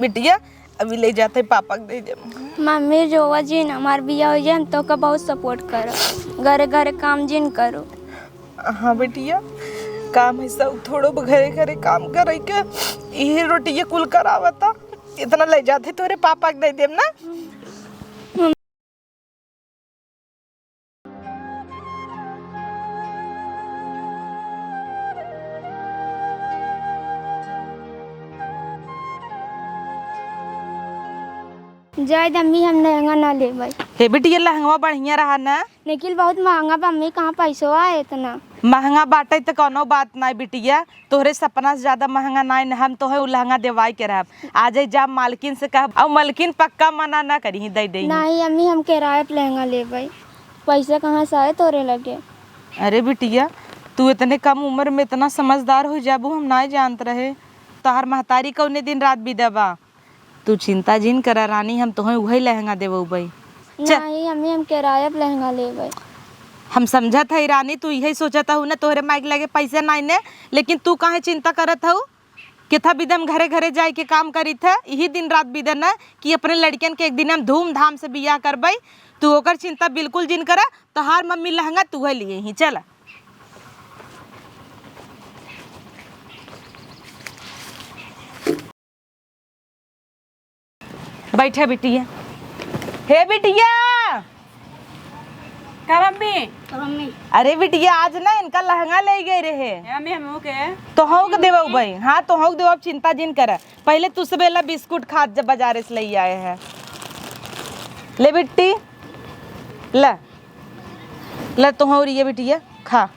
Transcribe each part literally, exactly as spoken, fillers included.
बिटिया, अभी ले जाते पापा के दे दे। मम्मी, रोवा जिन, हमार बियाह हो जाए, हम तोका बहुत support करब। घरे घरे काम जिन करो। हाँ बिटिया, काम है सब, थोड़ो घरे घरे काम करे के, इहे रोटी ये कुल करावता। इतना ले जाते तोरे पापा के दे देम ना। जाए दे अम्मी, हम लहंगा ना लेबै। हे बिटिया, लहंगवा बढ़िया रहा ना? निखिल, बहुत महंगा बा अम्मी, कहाँ पैसवा है इतना? महंगा बाटे त कौनो बात नाई बिटिया, तोहरे सपना से ज्यादा महंगा नाई न, हम तोहे उ लहंगा देवाई के रहब। आ जाई जा मालकिन से कहब, अउ मालकिन पक्का मना ना करिहीं, दे देइहीं। नहीं अम्मी, हम किराया पे लहंगा लेबै, पैसा कहाँ से आए तोरे लगे? अरे बिटिया, तू इतने कम उम्र में इतना समझदार हो जाबू, हम नाई जानत रहे। तोहार महतारी कौने दिन रात बिदा बा, तू चिंता जिन करा रानी, हम तोहे उहइ लहंगा देवउबइ। चल। नहीं अम्मी, हम किराया पे लहंगा लेबै। हम समझत हई रानी, तू इहइ सोचत हऊ ना, तोहरे माई के लगे पैसा नाई ने, लेकिन तू काहे चिंता करत हऊ? केथा बिदम घरे घरे जाए के काम करित है, इही दिन रात बिदन है कि अपने लड़कियन के एक दिन हम धूमधाम से बियाह करबइ। तू ओकर चिंता बिल्कुल जिन करा, तोहार मम्मी लहंगा तू है लिए ही। चला। बैठा बिटिया। हे बिटिया। का मम्मी? का मम्मी? अरे बिटिया, आज ना इनका लहंगा ले गए रहे। ए मम्मी, हम के? तोहउ के देवउ बई। हाँ, तोहउ के देवउ, चिंता जिन कर। पहले तू सबेला बिस्कुट खात जब बाजारे से ले आए हैं। ले बिट्टी, ले। ले तोहउ रिये बिटिया, खा।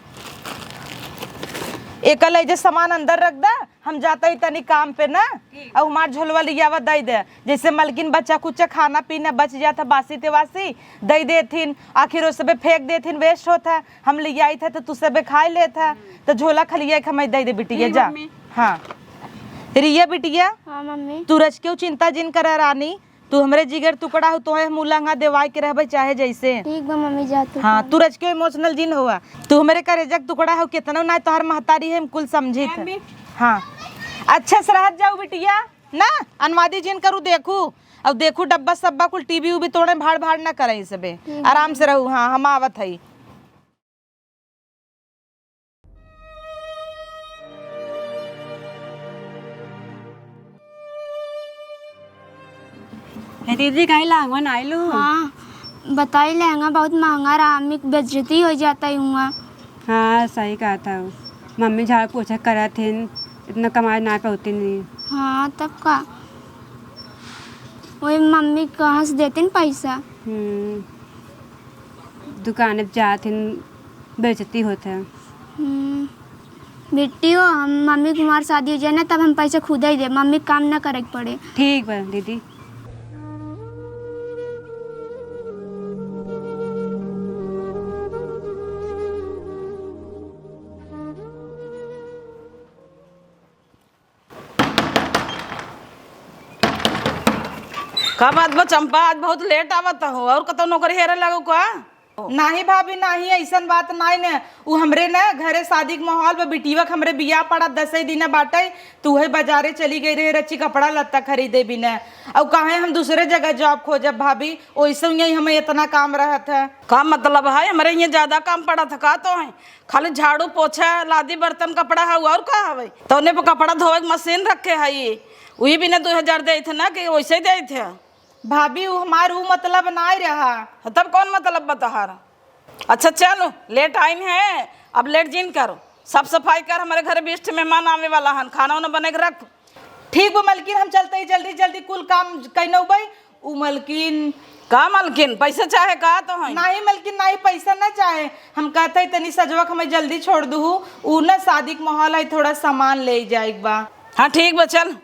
एका ले जे सामान अंदर रख दा। हम जात ही तनी काम पे ना, ठीक। अउ हमार झोलवा लियावा दइ दे, जैसे मलकिन बच्चा कुच्चा खाना पीना बच जात है, बासी तेवासी दइ देथिन, आखिर ओ सबे फेंक देथिन, waste होत है, हम लियाइत है तो तू सबे खाइ लेत है, हम्म। तो झोला खलिया एक हमें दइ दे बिटिया, ठीक जा। मम्मी। हाँ। रिया बिटिया, हाँ मम्मी। तू रचकेउ चिंता जिन करा रानी, तू हमरे जिगर टुकड़ा हो, तोहे हम उ लहंगा देवाइ के रहबे चाहे जैसे। ठीक बा मम्मी, जा तू हाँ, काम। तू रचके emotional जिन होवा, तू हमरे करेजा के टुकड़ा हो, केतनो नाई तोहर महतारी है, हम कुल समझित है। मम्मी। हाँ, अच्छा से रहत जाऊ बिटिया, ना अनवादी जिन करू, देखू, अब देखू डब्बा सब्बा कुल टीवी उवी तोड़े भाड़ भाड़ ना करे सबे, ठीक बा आराम से मम्मी। रहू। हाँ, हम आवत हई। हे दीदी, कहीं लहंगा ना आइलू? हाँ, बताई लहंगा बहुत महंगा रहा, अम्मी के बेइज्जती होइ जात है हुआँ। हाँ, सही कहत हऊ। मम्मी झाड़ू पोछा करत हिन, इतना कमाई ना पउती नहीं। हाँ, तब का? वही मम्मी कहाँ से देतिन पैसा? हम्म। दुकान पे जात हिन, बेइज्जती होत है। हम्म, बिट्टी हो, हम मम्मी के हमार शादी हो जाए ना, तब हम पैसा खुद ही दे, मम्मी के काम ना करे के पड़े। ठीक बा दीदी। का बात बा चंपा, आज बहुत लेट आवत हो, और कतौ नौकरी हेरे लागो का? नाही भाभी, नाही, ऐसन बात नाही ने। उ हमरे न घरे शादी के माहौल बा, बिटिया के हमरे बियाह पड़ा, दसे दिन बाटे, त उहे बाजारे चली गई रहे रची कपड़ा लत्ता खरीदे बिने। अउ काहे हम दूसरे जगह job खोजब भाभी, ओइसे ही हमें इतना काम रहत है। का मतलब है, हमरे यहाँ ज्यादा काम पड़त है का? तो है खाली झाड़ू, पोछा, लादी, बर्तन, कपड़ा है, और का हवे? तौने पे कपड़ा धोवे के मशीन रखे है, उही बिने दो हजार देत है ना, कि वैसे देत है? भाभी, उ हमार उ मतलब नाय रहा। तब कौन मतलब बा तोहार? अच्छा चल, लेट आइन है, अब लेट जिन करो, साफ सफाई कर, हमरे घरे बीस ठे मेहमान आवे वाला हन, खाना उना बने के रख। ठीक बा मलकिन, हम चलते ही जल्दी जल्दी कुल काम कैनौ बई। उ मलकिन। का मलकिन? पैसा चाहे का तो है? नाही मलकिन, नाही, पैसा ना चाहे। हम कहते ही तनी सजवा के हमें जल्दी छोड़ दू। उ ना शादी के माहौल है, थोड़ा सामान ले जाए के बा। हाँ ठीक बा, चल।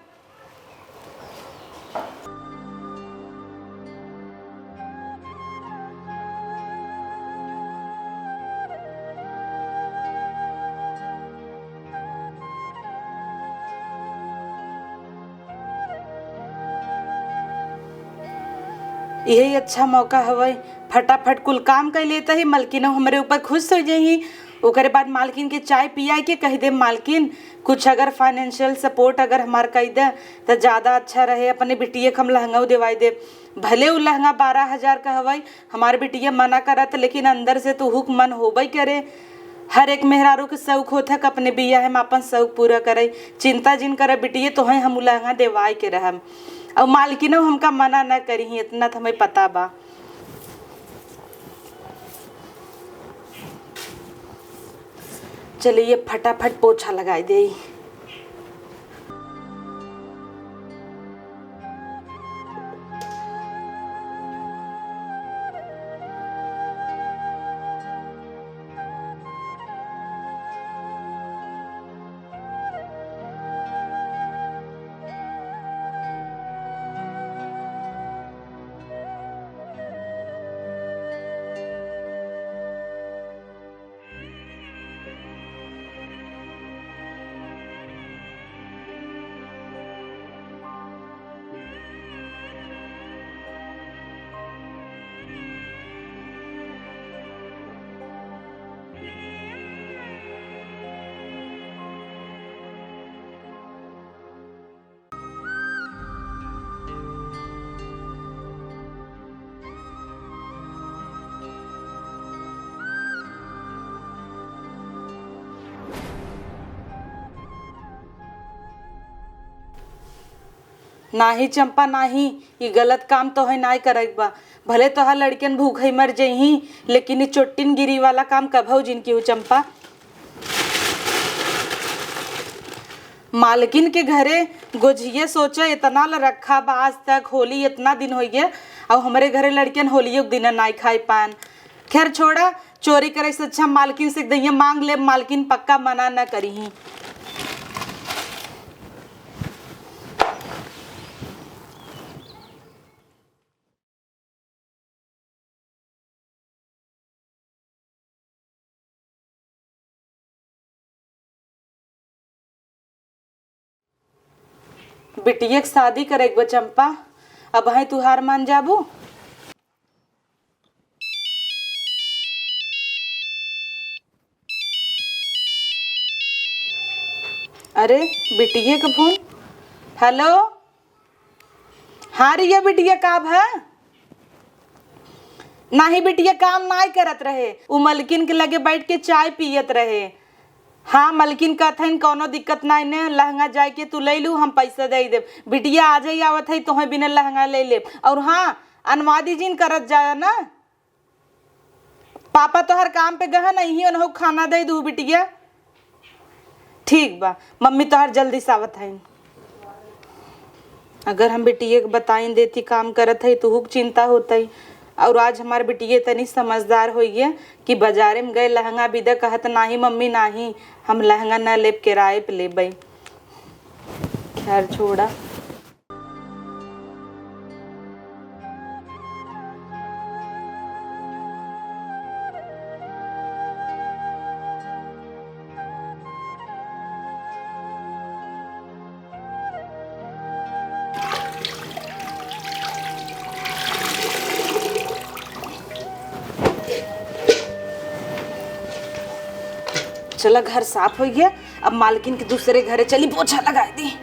यही अच्छा मौका हवै, फटाफट कुल काम कर लेते ही, मलकिनो हमरे ऊपर खुश हो जाही। ओकरे बाद मालकिन के चाय पियाए के कहि देब, "मालकिन, कुछ अगर financial support अगर हमार कइ दे, त ज्यादा अच्छा रहे। अपने बिटिये के हम लहंगा देवाई देब। भले उ लहंगा बारह हजार का हवइ, हमार बिटिया मना करत, लेकिन अंदर से तो हुक मन होबइ करे। हर एक मेहरारू के शौक होत है कि अपने बियाह में अपन शौक पूरा करइ। चिंता जिन करब बिटिये, तोहइ हम उ लहंगा देवाए के रहब। अउर मालकिनो हमका मना न करिहीं, इतना त हमइ पता बा।" चलिए, फटाफट पोछा लगाइ देई। नाही चंपा, नाही, ई गलत काम तोहइ नाहीं करइक बा। भले तोहार लड़िकन भूखइ मर जइहीं, लेकिन ई चोट्टिन गिरी वाला काम कभउ जिन किहू चंपा। मालकिन के घरे गोझिया सोचा एतना ल रखा बा, आज तक होली एतना दिन होइ गया, अउ हमरे घरे लड़िकन होलियो के दिन नाहीं खाइ पान। खैर छोड़ा, चोरी करइ से अच्छा मालकिन से दइया मांग लेब, मालकिन पक्का मना न करिहीं। बिटिया के शादी करइक बा चंपा, अबहीं तू हार मान जाबू? अरे, बिटिया के फोन। हेलो, हाँ रिया बिटिया, का भा? नाही बिटिया, काम नाहीं करत रहे, उ मलकिन के लगे बैठ के चाय पियत रहे। हाँ, मलकिन कहत हइन, "कउनो दिक्कत नाहीं ने, लहंगा जाइके तू लइ लू, हम पैसा दइ देब।" बिटिया आजइ आवत हइ, तोहइ बिना लहंगा लइ लेब। अउर हाँ, अनवादी जिन करत जाया ना। पापा तोहर काम पे गहन, इही उनहु खाना दइ दू बिटिया। ठीक बा, मम्मी तोहर जल्दी से आवत हइन। अगर हम बिटिया के बताइन देती काम करत हइ, त उहुक चिंता होतइ। अउर आज हमार बिटिया इतनी समझदार होइ गया कि बजारे में गए लहंगा बिदा कहत, "नाही मम्मी, नाही, हम लहंगा न लेब, किराए पे लेबइ।" खैर छोड़ा। चला, घर साफ होइ गया, अब मालकिन के दूसरे घरे चली, पोछा लगाइ दी।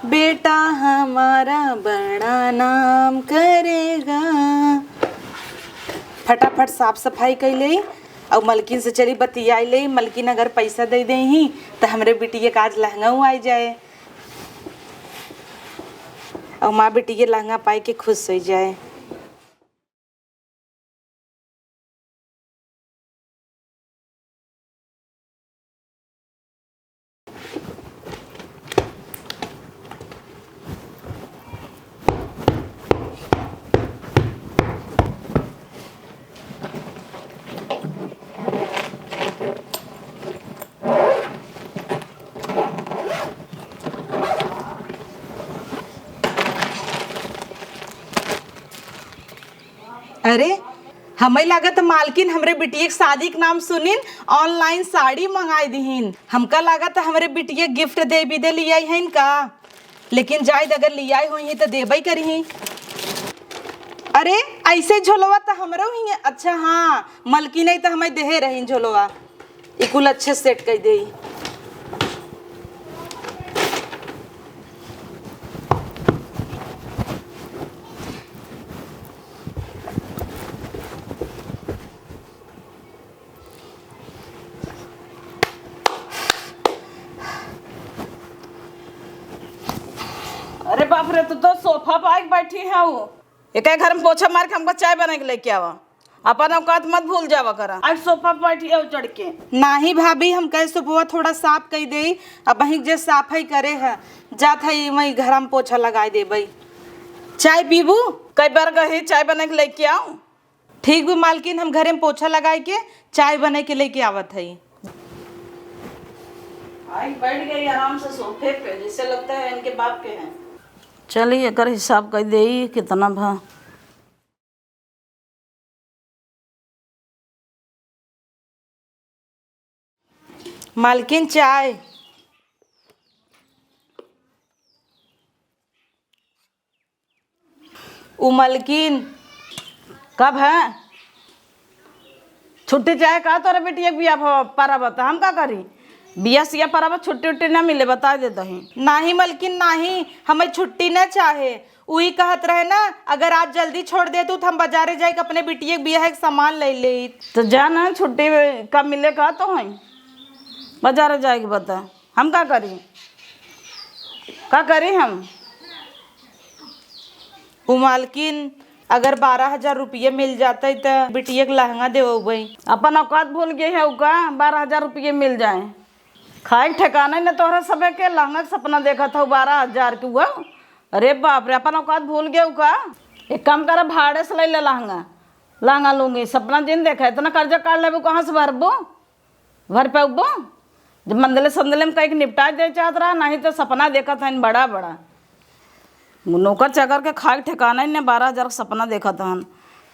बेटा हमारा बड़ा नाम करेगा। फटाफट साफ सफाई कइ लेई अउर मलकिन से चली बतियाइ लेई। मलकिन अगर पैसा दइ देइहीं त हमरे बिटिया का आज लहंगा आइ जाए अउर माँ बिटिया लहंगा पाइ के खुश होइ जाए। अरे, हमें लागत मालकिन हमरे बिटिया के शादी के नाम सुनिन online साड़ी मंगाई दिहिन। हमका लागत हमरे बिटिया के gift देबे दे लियाई हइन का। लेकिन जाए द, अगर लियाई होइहीं त देबे करिहीं। अरे, ऐसे झोलवा त हमरो ही है। अच्छा हाँ, मलकिन ही त हमें देहे रहिन झोलवा। ई कुल अच्छे set कर देई। अरे बाप रे, तू तो सोफा पे आके बैठी है। वो एक घर में पोछा मार के हमका चाय बना के लेके आवा। अपन औकात मत भूल जावा करा। आज सोफा पे बैठी है चढ़ के। नाही भाभी, हम कहे सोफवा थोड़ा साफ कर दे। अब वहीं जे साफ है करे है, जात है वहीं घर में पोछा लगाई देबे। चाय पीबू? कई बार कही चाय बना के लेके आओ। ठीक बा मालकिन, हम घरे में पोछा लगाई के चाय बना के लेके आवत हई। आई बैठ गई आराम से सोफे पे, जैसे लगता है इनके बाप के हैं। चली, एकर हिसाब कर देई, कितना भा। मालकिन, चाय। उ मलकिन, कब है? छुट्टी चाहे का तोरे बिटिया के बियाह प-, परब त हम का करी? बियाह सिया परब छुट्टी उट्टी ना मिले, बता दे दही। नाही मलकिन, नाही, हमें छुट्टी ना चाहे। उही कहत रहे ना, अगर आज जल्दी छोड़ देतू त हम बाजारे जाइके अपने बिटिया के बियाह के सामान ले लेइत। त जा ना, छुट्टी कब मिले का तो है, बाजारे जाइके बता। हम का करी, का करी हम? उ मालकिन, अगर बारह हजार रुपये मिल जाते त बिटिया के लहंगा देवबे। अपन औकात भूल गए है का, बारह हजार रुपये मिल जाए? खाए के ठिकाना ही न तोहरा सबे के, लहंगा के सपना देखत हौ बारह हजार के हुआ। अरे बाप रे, अपन औकात भूल गए का? एक काम करा, भाड़े से ले ले लहंगा, लहंगा लूंगी, सपना जिन देखा, इतना कर्जा काट लेबू, कहाँ से भरबू? भर पउबो? जब मंदले संदले में कहीं के निपटाए दे चाहत रहा, नहीं तो सपना देखत हन बड़ा बड़ा। नौकर चाकर के खाए के ठिकाना ही नहीं, बारह हजार के सपना देखत हन।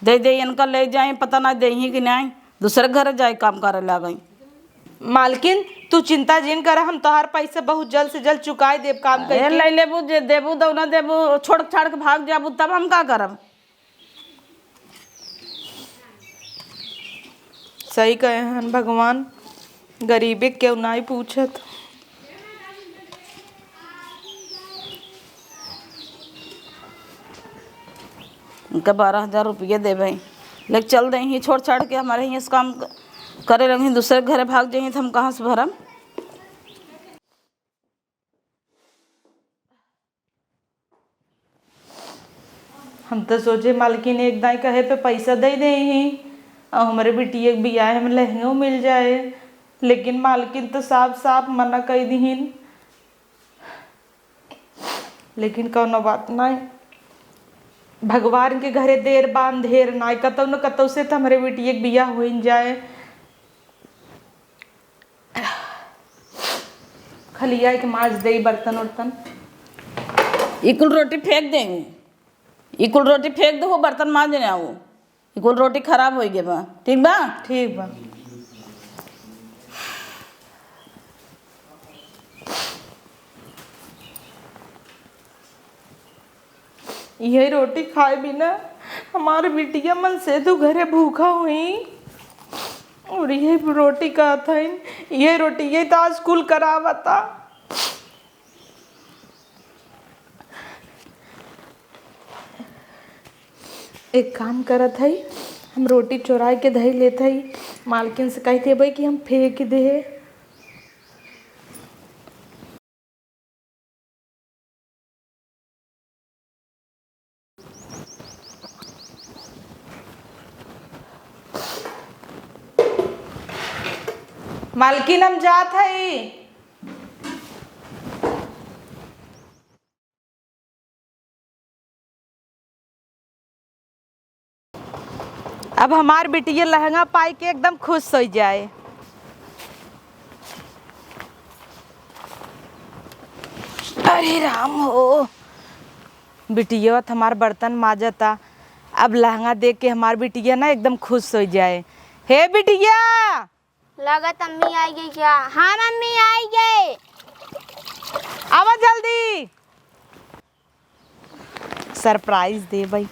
दे दे इनका ले जाए, पता ना देही कि नहीं, दूसरे घर जाए काम करे लागई। मालकिन, तू चिंता जिन कर, हम तोहार पैसा बहुत जल्द से जल्द चुकाए देब काम अरे, करके। ले लेबू, जे देबू दो ना देबू, छोड़ छाड़ के भाग जाबू, तब हम का करब? सही कहे हन भगवान, गरीबे केहू नाई पूछत। इनका बारह हजार रुपये देबे, लेके चल देही छोड़ छाड़ के, हमारे हियाँ से काम क-, करे लगी, दूसरे के घरे भाग जाही, तो हम कहाँ से भरम? हम तो सोचे मालकिन एक दाई कहे पे पैसा दे देही, और हमरे बिटिया के बियाह में लहंगो मिल जाए, लेकिन मालकिन तो साफ साफ मना कई दिहिन। लेकिन कौनो बात नाई, भगवान के घरे देर बा अंधेर नाई, कतौ न कतौ से तो हमरे बिटिया के बियाह होइन जाए। खलिया के माज देई बर्तन उर्तन। ई कुल रोटी फेंक देहू, ई कुल रोटी फेंक देहू, बर्तन माज ने आऊ। ई कुल रोटी खराब होइ गए बा, ठीक बा? ठीक बा। इहे रोटी खाए बिना हमार बिटिया मन से दू घरे भूखा हुई। और इहे रोटी कहत हइन, इहे रोटी, ये तो आज कुल करावता। एक काम करत हई, हम रोटी चोराए के धई लेत हई, मालकिन से कह देबै कि हम फेंक दे। मालकिन, हम जात हई। अब हमार बिटिया लहंगा पाई के एकदम खुश होइ जाए। अरे राम हो, बिटिया त हमार बर्तन माजता, अब लहंगा देख के हमार बिटिया ना एकदम खुश होइ जाए। हे बिटिया! लगत अम्मी आई गई क्या? हाँ मम्मी, आई गए। आवा जल्दी, surprise देबइ।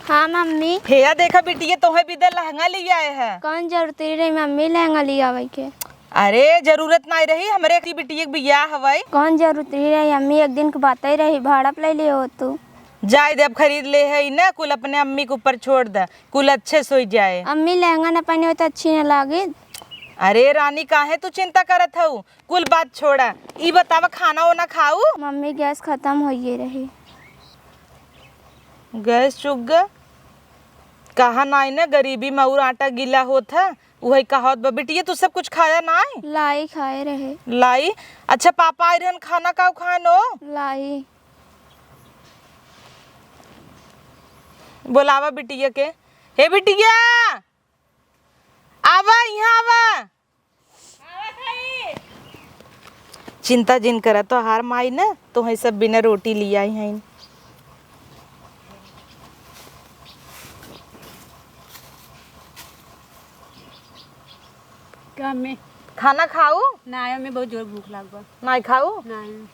हाँ मम्मी। हेया देखा बिटिया, तोहे बिदे लहंगा लियाए ह। कौन जरूरत रही मम्मी लहंगा लियावे के? अरे जरूरत नाहीं रही, हमरे की बिटिया के बियाह हवइ। कौन जरूरत रही अम्मी, एक दिन के बातइ रही, भाड़ा पे ले लियो तू। जाए दे, अब खरीद ले हइ न, कुल अपने अम्मी के ऊपर छोड़ द, कुल अच्छे से होइ जाए। अम्मी लहंगा न पहने हो तो अच्छी न लागे। अरे रानी, काहे तू चिंता करत हऊ? कुल बात छोड़ा, ई बतावा खाना ओना खाऊ? मम्मी गैस खतम होइए रही। गैस चुक ग, कहा नाहीं न, गरीबी में अउर आटा गीला होत ह, उहइ कहावत बा। बिटिया तू सब कुछ खाया नाहीं? लाई खाए रहे। लाई? अच्छा पापा आइ रहन, खाना काऊ खाएन ओ? लाई। बोलावा बिटिया के। हे बिटिया, आवा, इहाँ आवा। चिंता जिन करा, तोहार माई न तोहइ सब बिना रोटी लियाई हइन। का में? खाना खाऊ? नाहीं, हमें बहुत जोर भूख लाग बा। नाहीं खाऊ? नाहीं।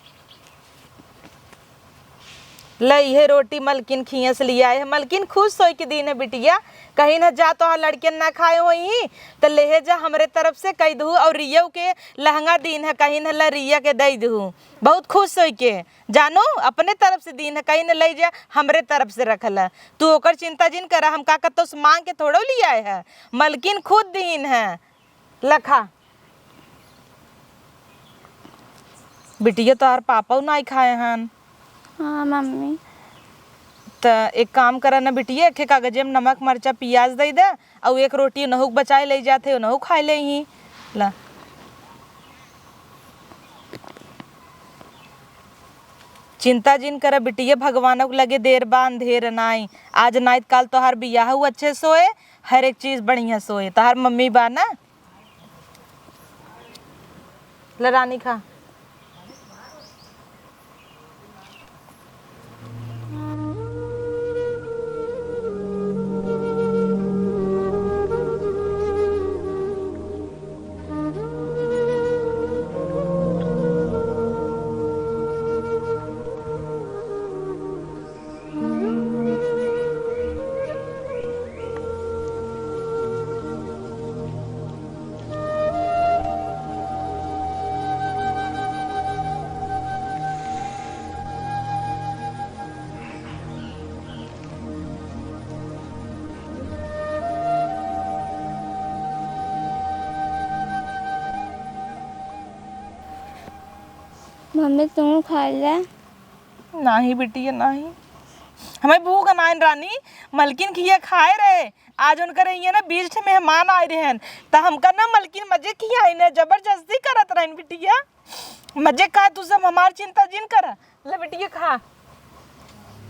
ल, इहे रोटी मलकिन खियस लियाए ह। मलकिन खुश होइ के दीन ह बिटिया, कहिन ह जा तोहार लड़कियन ना खाए होइहीं, त लेहे जा हमरे तरफ से कहि दहू। अउर रियउ के लहंगा दीन ह, कहिन ह ल रिया के दइ दहू। बहुत खुश होइ के जानू, अपने तरफ से दीन ह, कहिन ह लइ जा हमरे तरफ से रखल ह। तू ओकर चिंता जिन करा, हम का कत्तो से माँग के थोड़ो लियाए ह, मलकिन खुद दीन ह। ल खा। बिटिया, तोहार पापा नाहीं खाए हन। हाँ, मम्मी। त एक काम करा न बिटिया, एक ठे कागजे में नमक, मरचा, पियाज दइ दे, अउ एक रोटी उनहू के बचाए लइ जात है, उनहू खाए लेइहीं। ला। चिंता जिन करा बिटिया, भगवानउ के लगे देर बा, अंधेर नाहीं। आज नाहीं त काल तोहार बियाह अच्छे से होए, हर एक चीज बढ़िया से होए। तोहार मम्मी बा ना? ले रानी खा। मम्मी, तू खाइ ले। नाहीं बिटिया, नाहीं। हमें भूख नाहीं रानी, मलकिन खिया खाए रहे। आज उनकर इहाँ ना बीस ठे मेहमान आए रहन, त हमका ना मलकिन मजे खियाइन, जबरदस्ती करत रहन बिटिया। मजे खा, तू सब हमार चिंता जिन कर। ले बिटिया खा।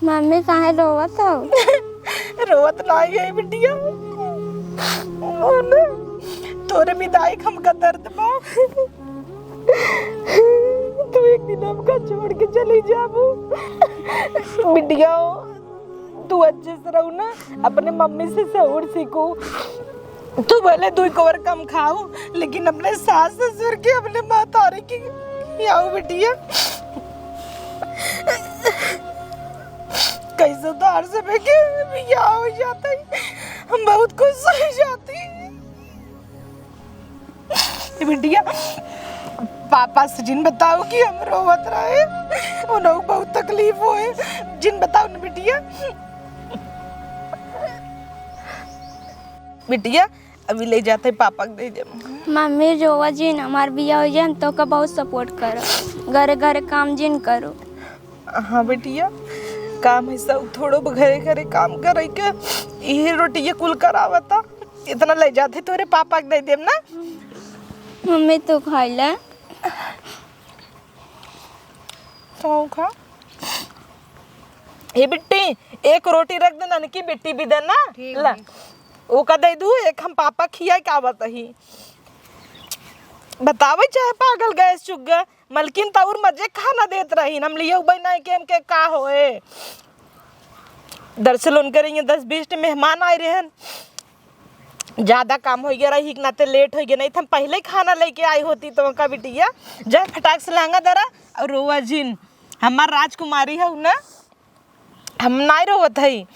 मम्मी काहे रोवत हो? रोवत नाहीं है बिटिया। ओ ना, तोरे विदाई क हमका दर्द बा। तू एक दिन हमका छोड़ के चली जाबू। बिटिया, तू अच्छे से रहू ना, अपने मम्मी से सहूर सीखू। तू भले दुइ कवर कम खाऊ, लेकिन अपने सास ससुर के, अपने महतारी के खियाऊ बिटिया। कैसे तोहार सब के बियाह होइ जात है, हम बहुत खुश होइ जाती। ए बिटिया, पापा से जिन बताऊ कि हम रोवत रहे, उन्हें बहुत तकलीफ होए, जिन बताऊ न बिटिया। बिटिया, अभी ले जात है पापा के दे दे। मम्मी रोवा जिन, हमार बियाह होइ जाए, हम तोका बहुत support करब, घरे घरे काम जिन करो। हाँ बिटिया, काम है सब, थोड़ो घरे घरे काम करे के, इहे रोटी ये कुल करावता। इतना ले जात है तोरे पापा के दे देम ना। मम्मी तू खाइ ले। तो खा। ए बिट्टी, एक रोटी रख दे, ननकी बिट्टी भी दे ना। ठीक ला। है। ओका दे दू, एक हम पापा खियाए का आवत ही। बतावे चाहे पागल गैस चुक गए, मलकिन त अउर मजे खाना देत रही, हम लियो बई नाहीं के हमके का होए। दरअसल उनके रहिए दस बीस ठे मेहमान आए रहन, ज्यादा काम होइ गया रही, एक नाते लेट होइ गया, नहीं तो हम पहले ही खाना लेके आई होती। तो उनका बिटिया जा फटाक से लहंगा धरा और रोवा जिन, हमार राजकुमारी है ना, हम नाई रोवत हई।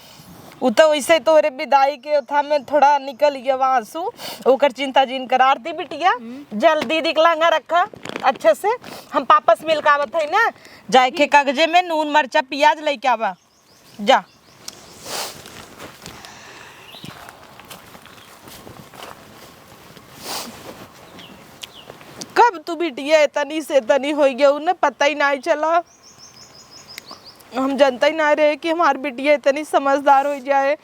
उ तो वैसे तोहरे विदाई के ओथा में थोड़ा निकल गया आंसू, ओकर चिंता जिन कर। आरती बिटिया, हम्म। जल्दी दीदी के लहंगा रखा अच्छे से, हम पापा से मिल के आवत हई ना, जाए के कागजे में नून मरचा पियाज लेके आवा। जा। कब तू बिटिया इतनी से इतनी होई गया, उन्हें पता ही नहीं चला। हम जनता ही ना रहे कि हमार बिटिया इतनी समझदार हो जाए।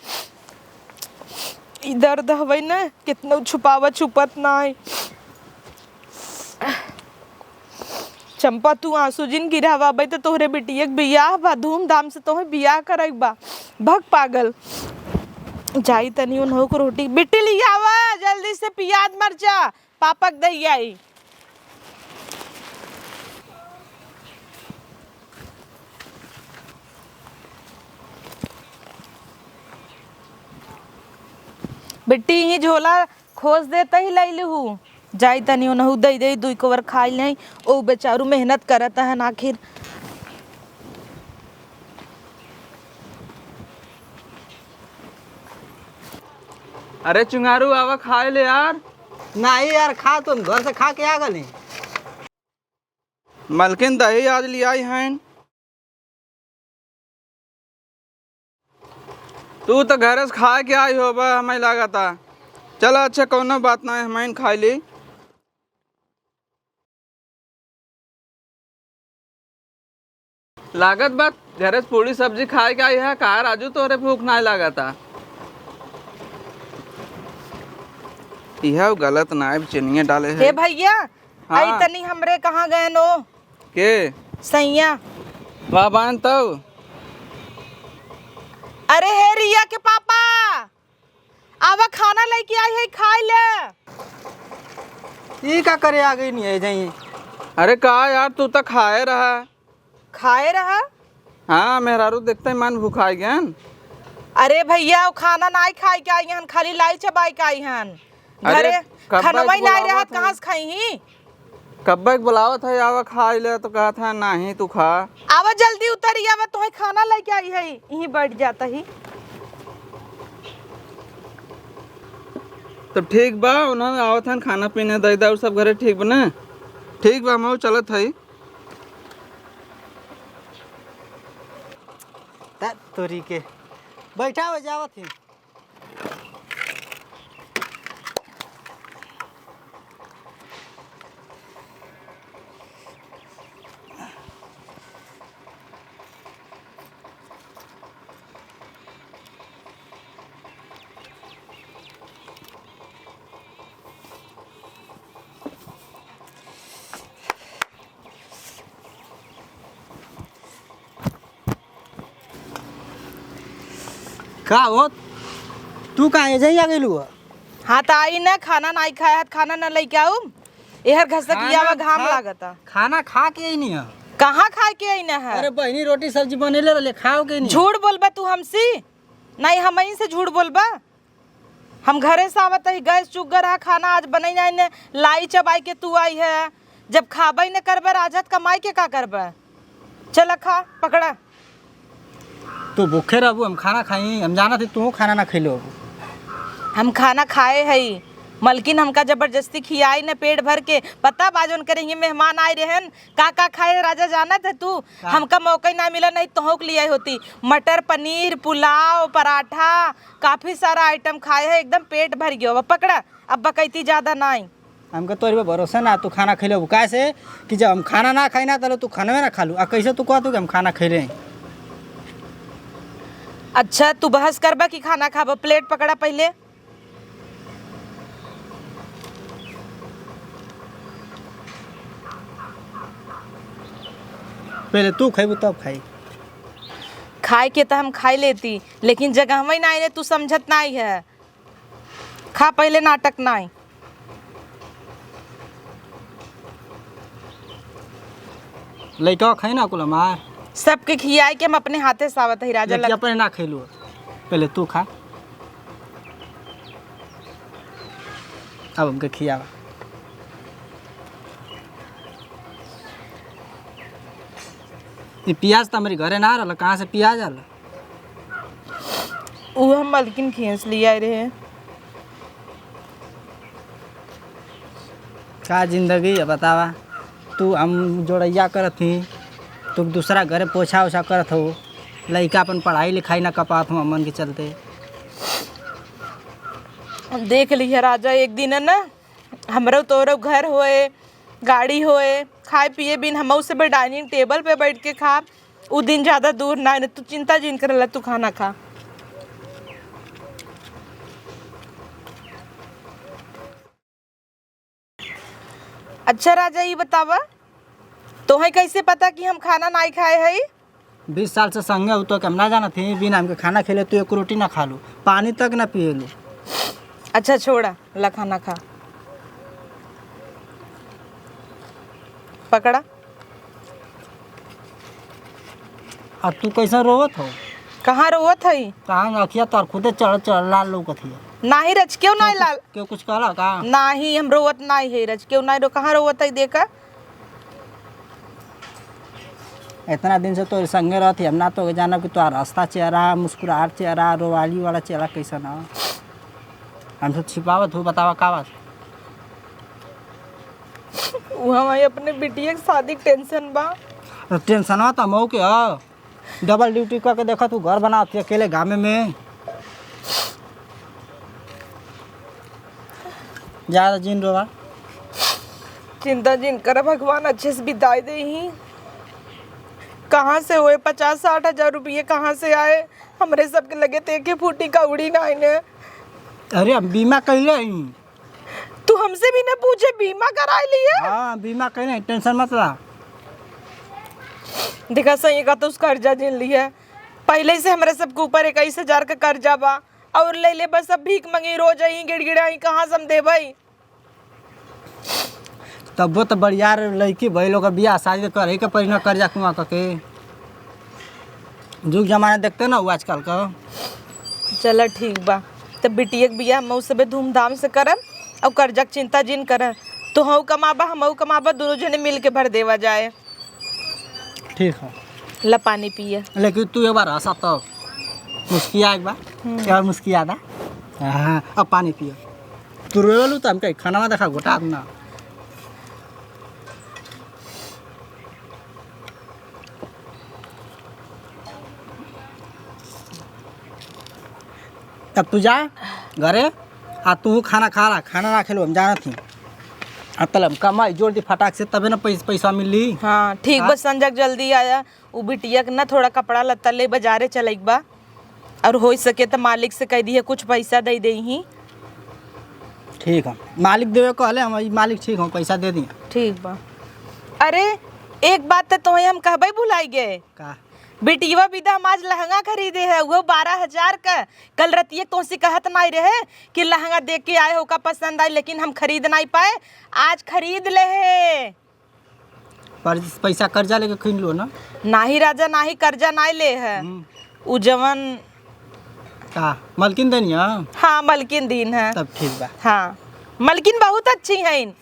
ई दर्द हवे ना, कितना छुपावा छुपत ना है। चंपा, तू आंसू जिन गिरावा, अबे तो तोहरे बिटिया के बियाह बा, धूमधाम से तोहे बियाह करे के बा। भग पागल, जाई तनी उन्हों को रोटी, बिट्टी लियावा जल्दी से, पियाज मरचा, पापक दही आई। बिट्टी, यही झोला खोज देता ही लैली हूँ। जाई तनी उनहु दई दई, दुई कोवर खाई लेई। ओ बेचारू मेहनत करत हन आखिर। अरे चुंगारू, आवा खाए ले यार। नहीं यार, खा, तुम घर से खा के आ गए। मलकिन दही आज लियाई हन। तू तो घरे से खाए के आई होबा, हमें लागता। चला अच्छा, कौनो बात नहीं, हमें खाई ली। लागत बा घरे से पूरी सब्जी खाए के आई है। का राजू, तोरे भूख नाय लागता? इहउ गलत नाय, चीनिये डाले है। हे भैया, हाँ। आई तनी हमरे कहाँ गए नो? के? सैया। वाह बान तऊ। अरे हे रिया के पापा, आवा खाना लेके आई है, खाई ले। ई का करे आ गई नहीं है जाई? अरे का यार, तू तो खाए रहा। खाए रहा? हाँ, मेहरारू देखते ही मन भुखाई गयन। अरे भैया, वो खाना नाई खाई के आई हन, खाली लाई चबाई के आई हन। अरे, घरे कब्बे खनवा ही नाई बुलावत रहत, है। कहाँ से खाई ही? कब्बे के बुलावत है, आवा खाई ले, तो कहत है, "नाही, तू खा।" आवा जल्दी उतरी, आवा, तोहे खाना लेके आई है, यहीं बैठ जाता ही। तो ठीक बा, उन्होंने आवत हन, खाना पीना दे दे, और सब घरे ठीक बा ना? ठीक बा, हम चलत हई। ता तोरी के। बैठा हो जावत ही। का हो, तू काहे एजही आ गइलू ह? हाँ, त आई न, खाना नाई खाए हत, खाना न लइके आऊ। एहर घसकिया खाना में घाम खा, लागता। खाना खा के आई नहीं है। कहाँ खा के आई न है? अरे बहिनी, रोटी सब्जी बनेले रहले, खाओ के नहीं? झूठ बोलबा तू हमसी? नहीं, हमही से झूठ बोलबा? हम घरे से आवत ही, गैस चुक ग रहा, खाना आज बनई नाई ने, लाई चबाई के तू आई है। जब खाबई न करबे, राजत कमाई के का करबे? चल खा, पकड़ा। तू भूखे रहबू, हम खाना खाई, हम जानत ही तू खाना ना खइले होबू। हम खाना खाए हई, मलकिन हमका जबरदस्ती खियाई न पेट भर के। पता बा जौन करे हियाँ मेहमान आए रहन, का का खाए राजा जानत है तू? का? हमका मौका ही ना मिला, नहीं तोहक लियाई होती। मटर पनीर, पुलाव, पराठा, काफी सारा आइटम खाए है, एकदम पेट भर गयो। अब पकड़ा, अब बकैती ज्यादा नाई। हमके तोरी पे भरोसा ना, तू खाना खइले होबू। काहे से कि जब हम खाना ना खाई ना, तले तू खानवे ना खालू। आ कैसे तू कहतू कि हम खाना खइले हई? अच्छा, तू बहस करबा कि खाना खाबा? प्लेट पकड़ा पहिले। पहिले तू खइबू तब खाई। खाए के त हम खाई लेती, लेकिन जगहवई नाई ने, तू समझत नाई है। खा पहिले, नाटक नाई। लइका खाई ना कुल हमार। सबके खियाई के हम अपने हाथे से आवत हई, राजा लेकिन लग- अपने ना खइलू। पहले तू खा, अब हमके खियावा। ई पियाज त हमरे घरे ना रहल, कहाँ से पियाज आल? उ हम मलकिन खियस लियाए रहे। का जिंदगी है बतावा, तू हम जोड़ैया करत ही, तू दूसरा घरे पोछा ओछा करत हो, लइका अपन पढ़ाई लिखाई ना कर पावत हो अमन के चलते। देख लिहे राजा, एक दिन है ना, हमरो तोरो घर होए, गाड़ी होए, खाए पिए बिन हमहू सब डाइनिंग टेबल पे बैठ के खा, उ दिन ज्यादा दूर ना है, तू चिंता जिन करला, तू खाना खा। अच्छा राजा, ई बतावा, तोहे कैसे पता कि हम खाना नाई खाए हई? बीस साल से संगे हू, तो हम ना जानत ही, बिना हमके खाना खिले तू एक रोटी ना खा लू, पानी तक ना पिए लू। अच्छा छोड़ा, ला खाना खा, पकड़ा। आ तू कैसे रोवत हो? कहाँ रोवत हई? कहाँ अखिया तोर खुदे चढ़ चढ़ लाल लौकत हिया। नाही रच, क्यों नाही लाल? क्यों कुछ कहला का? नाही, हम रोवत नाही है रच, क्यों नाही रो, कहाँ रोवत हई देखा? इतना दिन से तोरे संगे रहत ही, हम ना तो जानब कि तोर हंसता चेहरा, मुस्कुराहट चेहरा, रोवाली वाला चेहरा कैसन है? हमसे छिपावत हो, बतावा का बात? उ हमारे अपने बिटिया के शादी के टेंशन बा। तो टेंशनवा तो मऊ के ह, डबल ड्यूटी करके देखा तू घर बनावत ही अकेले गामे में। ज्यादा जिन रोवा। चिंता जिन कर, भगवान अच्छे से बिताई देही। कहाँ से होए पचास साठ हजार रुपये, कहाँ से आए? हमरे सबके लगे तो एके फूटी कौड़ी नाई ने। अरे हम बीमा कैले हई। तू हमसे भी ना पूछे, बीमा कराई लिए? हाँ, बीमा कैले हई, टेंशन मत ला। देखा सही का, तू कर्जा जिन लिए, पहले से हमरे सबके ऊपर इक्कीस हजार का कर्जा बा। और ले ले बस, अब भीख मंगी, रोज आई गिड़गिड़ाई, कहाँ से हम देबई? तब्बो तो बड़ियार लड़की भइल, ओकर बियाह शादी करे के पड़ी ना, कर्जा कुआं करके। जुग जमाना देखते ना हो आजकल का। चला ठीक बा, तब बिटिया के बियाह मऊ सबे धूमधाम से करब और कर्जा के चिंता जिन करब। तू हऊ कमाबा, हम हऊ कमाबा, दोनों जने मिल के भर देवा जाए। ठीक है। ला पानी पिए। लेकिन तू एक बार हंसा तो मुस्किया एक बार। हम्म। एक बार मुस्किया दा। हाँ, अब पानी पिए। तू रोवेलू तो हमके खाना देखा गोटा ना। अब तू जा घरे, आ तू खाना खा ला, खाना ना खेलो, हम जानत ही। आ तल हम कमाई जोर दी फटाक से, तबे ना पैस-, पैसा मिली। हाँ, ठीक हाँ? बस संजय जल्दी आया, उ बिटिया के ना थोड़ा कपड़ा लत्ता ले बाजारे चलैक बा, और हो सके त मालिक से कह दिए कुछ पैसा दे देही। ठीक है, मालिक देवे कहले हम, ई मालिक ठीक हो, पैसा दे दिए। ठीक बा। अरे, एक बात तो तोहे हम कहबे भुलाई गए। का? बिटिया बिदा हम आज लहंगा खरीदे है, वो बारह हजार का। कल रतिये तोसे कहत नाई रहे कि लहंगा देख के आए हो, का पसंद आए, लेकिन हम खरीद नाई पाए, आज खरीद ले है। पर पैसा कर्जा लेके खरीद लो ना। नाही राजा, नाही कर्जा नाई ले है। हम्म। उ जवन का मलकिन देनी है? हाँ, मलकिन दीन है। तब ठीक बा। हाँ, मलकिन बहुत अच्छी हैं।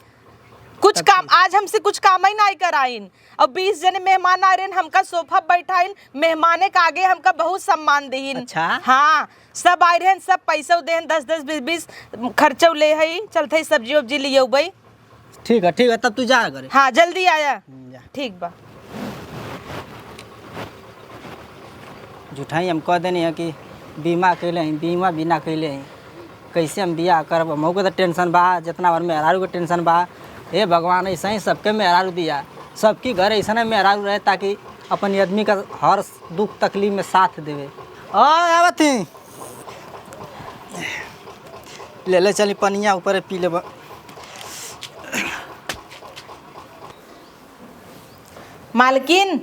कुछ तब काम, ठीक। आज हमसे कुछ काम ही नाई कराइन। और बीस जने मेहमान आ रहे हैं, हमका सोफा बैठाइन, मेहमाने के आगे हमका बहुत सम्मान दीन। अच्छा। हाँ, सब आए रहे हैं, सब पैसा देन, दस दस बीस बीस खर्चा ले है, चलते ही सब्जी उब्जी लिए उबई। ठीक है, ठीक है, तब तू जा घरे। हाँ, जल्दी आया। हम्म, जा। ठीक बा। झूठाई हम कह देनी है कि बीमा कैले हैं, बीमा बिना कैले हैं। कैसे हम बियाह करब? हमहू के तो टेंशन बा, जितना बार मेहरारू के टेंशन बा। हे भगवान, ऐसा ही सबके मेहरारू दिया, सबकी घर ऐसा मेहरारू रहे, ताकि अपन आदमी का हर दुख तकलीफ में साथ देवे। आ, आवत ही। ले ले चली पनिया ऊपर पी लेबा। मालकिन।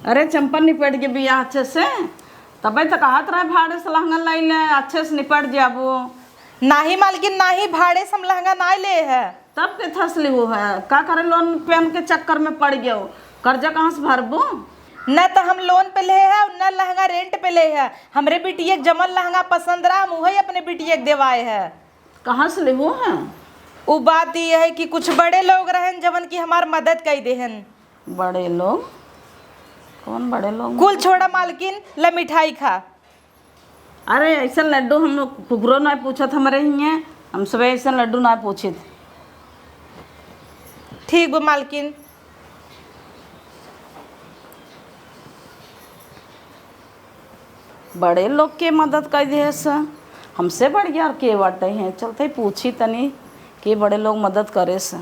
अरे चंपा, निपट के बियाह अच्छे से, तबे तो कहत रहे भाड़े से लहंगा लाई ले, अच्छे से निपट जाबो। नाही मालकिन, नाही, भाड़े से हम लहंगा नाही ले है। तब के थसली हो है, का करे लोन पेन के चक्कर में पड़ गयो, कर्जा कहाँ से भरबो? न त हम लोन पे लेहे है और न लहंगा रेंट पे लेहे है। हमरे बिटिया के जमन लहंगा पसंद रहा, हम उहइ अपने बिटिया के देवाए है। कहाँ से लेहो है? उ बात ये है कि कुछ बड़े लोग रहन जवन कि हमार मदद कइ देहन। बड़े लोग? कौन बड़े लोग? कुल छोड़ा मालकिन, ल मिठाई खा। अरे, ऐसन लड्डू हम लोग कुकरो नाहीं पूछत हमरे हियाँ, हम सबे ऐसन लड्डू नाहीं पूछित। ठीक बा मालकिन। बड़े लोग के मदद कइ देहेस, हमसे बढ़िया और के बाटे हैं। चलते पूछी तनी के बड़े लोग मदद करेस।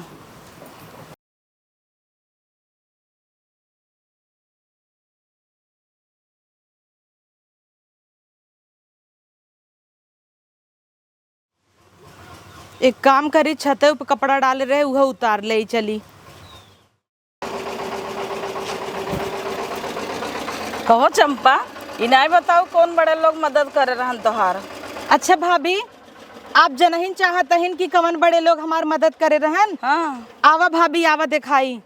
एक काम करी, छते पे कपड़ा डाले रहे, उहे उतार लेइ चली। कहो चंपा, ई नाहीं बताउ कौन बड़े लोग मदद करे रहन तोहार? अच्छा भाभी, आप जनहिन चाहत हइन कि कवन बड़े लोग हमार मदद करे रहन? हाँ। आवा भाभी, आवा देखाई।